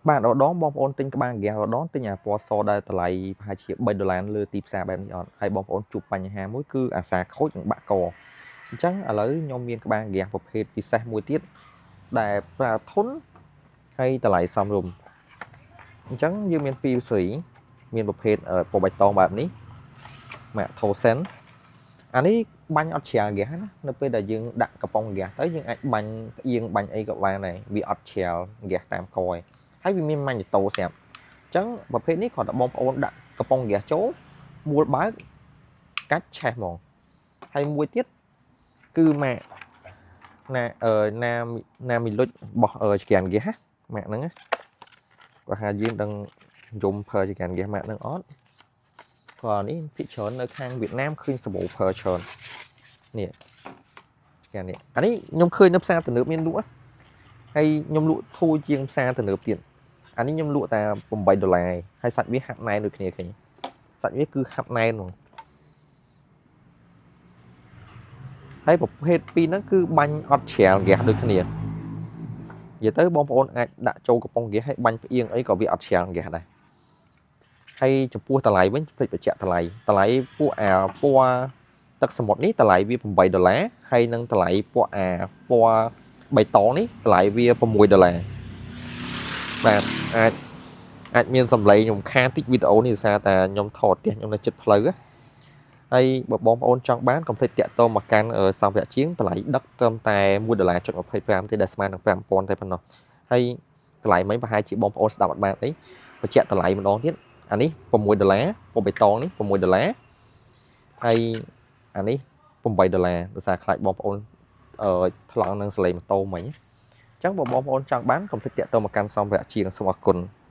បាទរដងបងប្អូនទិញក្បាលហ្គាសរដងទិញអាពណ៌សដែលតម្លៃប្រហែលជា3ដុល្លារលើទីផ្សារបែបនេះអត់ហើយបងប្អូនជួបបញ្ហាមួយគឺអាសាខូចនិងបាក់កអញ្ចឹងឥឡូវខ្ញុំមានក្បាលហ្គាសប្រភេទពិសេសមួយទៀតដែលប្រើធន់ហើយតម្លៃសមរម្យអញ្ចឹងយើងមានពីរស៊េរីមានប្រភេទពណ៌បៃតងបែបនេះម៉ាក Thosen អានេះបាញ់អត់ច្រាលហ្គាសណានៅពេលដែលយើងដាក់កំប៉ុងហ្គាសទៅយើងអាចបាញ់ផ្អៀងបាញ់អីក៏បានដែរវាអត់ច្រាលហ្គាសតាមកឯងហើយវាមានម៉ាញ់តូស្រាប់អញ្ចឹងប្រភេទនេះគ្រាន់តែបងប្អូនដាក់កំប៉ុងហ្គាសចូលមួលបើកកាច់ឆេះហ្មងហើយមួយទៀតគឺម៉ាកណាអឺណាណាមីលុចរបស់ចក្រានហ្គាសណាម៉ាកហ្នឹងណាគាត់ថាយើងដឹងយំប្រើចក្រានហ្គាសម៉ាកហ្នឹងអត់ក៏នេះភាគច្រើននៅខាងវៀតណាមឃើញសម្បូរប្រើច្រើននេះចក្រាននេះអានេះខ្ញុំឃើញនៅផ្សារទំនើបមានលក់ហើយខ្ញុំលក់ធូរជាងផ្សារទំនើបទៀតអានេះខ្ញុំលក់តែ8ដុល្លារហើយសាច់វាហាប់ណែនដូចគ្នាឃើញសាច់វាគឺហាប់ណែនហ្មងហើយប្រភេទពីរហ្នឹងគឺបាញ់អត់ច្រាលហ្គាសដូចគ្នានិយាយទៅបងប្អូនអាចដាក់ចូលកំប៉ុងហ្គាសហើយបាញ់ផ្អៀងអីក៏វាអត់ច្រាលហ្គាសដែរហើយចំពោះតម្លៃវិញភ្លេចបញ្ជាក់តម្លៃតម្លៃពួកអាពណ៌ទឹកសមុទ្រនេះតម្លៃវា8ដុល្លារហើយនឹងតម្លៃពួកអាពណ៌បៃតងនេះតម្លៃវា6ដុល្លារបាទអាចអាចមានសម្លេងខ្ញុំខានតិចវីដេអូនេះដោយសារតែខ្ញុំថតផ្ទះខ្ញុំនៅជិតផ្លូវហើយបើបងប្អូនចង់បានកុំភ្លេចតាក់ទងមកកាន់សម្ភារៈជាងតម្លៃដឹកត្រឹមតែ1ដុល្លារចុច25ទេដែលស្មើនឹង5000តែប៉ុណ្ណោះហើយតម្លៃមិញប្រហែលជាបងប្អូនស្ដាប់អត់បានអីបញ្ជាក់តម្លៃម្ដងទៀតអានេះ6ដុល្លារពណ៌បៃតងនេះ6ដុល្លារហើយអានេះ8ដុល្លារដោយសារខ្លាចបងប្អូនអឺថ្លង់នឹងសលេងម៉ូតូមិញអញ្ចឹងបើបងប្អូនចង់បានកុំភ្លេចតាក់ទងមកកាន់សម្ភារៈជាងសូមអរគុណ។